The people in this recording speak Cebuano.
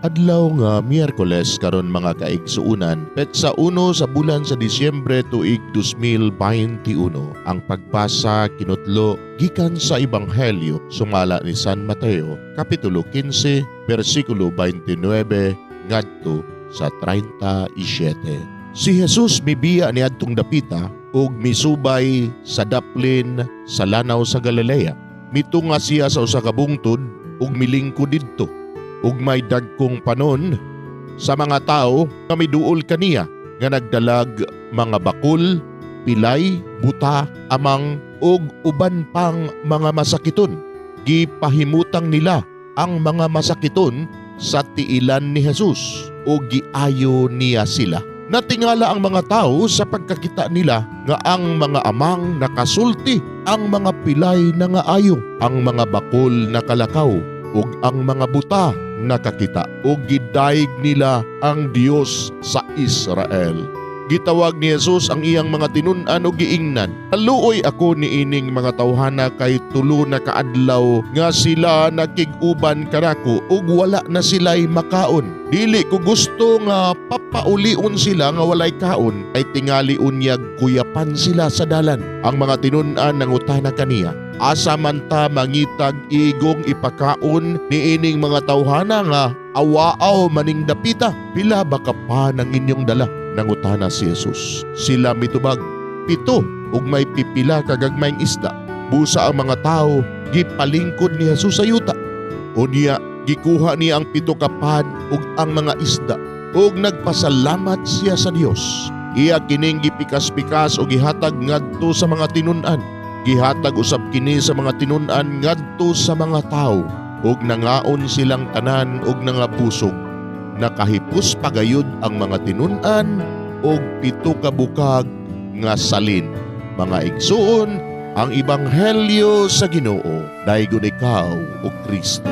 Adlaw nga Miyerkules karon, mga kaigsuunan, petsa 1 sa bulan sa Disyembre, tuig 2021. Ang pagbasa kinutlo gikan sa Ebanghelyo sumala ni San Mateo, Kapitulo 15, bersikulo 29 ngadto sa 37. Si Jesus mibiya niadtong dapita ug misubay sa daplin sa lanaw sa Galilea. Mitunga siya sa usa ka bungtod ug milingkod didto, ug may dagkong panon sa mga tao nga miduol kaniya nga nagdalag mga bakul, pilay, buta, amang ug uban pang mga masakiton. Gipahimutang nila ang mga masakiton sa tiilan ni Jesus ug giayo niya sila. Natingala ang mga tao sa pagkakita nila nga ang mga amang nakasulti, ang mga pilay nangaayo, ang mga bakol nakalakaw, ug ang mga buta nakakita, ug gidayeg nila ang Dios sa Israel. Gitawag ni Jesus ang iyang mga tinun-an ug giingnan, "Naluoy ako niining mga tawhana kay 3 na kaadlaw nga sila nakig-uban kanako ug wala na sila'y makaon. Dili ko gusto nga papaulion sila nga walay kaon kay tingali unyag kuyapan sila sa dalan." Ang mga tinun-an nangutana kaniya, "Asa man ta mangitag igong ipakaon niining mga tawhana nga awaaw maning dapita?" "Pila ba ka pan ang inyong dala?" nangutana si Jesus. Sila mitubag, "7 ug may pipila ka gagmayng isda." Busa ang mga tao gipalingkod ni Jesus sa yuta. Unya gikuha niya ang 7 ka pan ug ang mga isda ug nagpasalamat siya sa Dios. Iya kining gipikas-pikas ug gihatag ngadto sa mga tinun-an. Gihatag usab kini sa mga tinun-an ngadto sa mga tawo, ug nangaon silang tanan ug nangabusog. Nakahipos pagayod ang mga tinun-an og 7 ka bukag nga salin. Mga igsuon, ang ebanghelyo sa Ginoo. Daygon ikaw, o Kristo.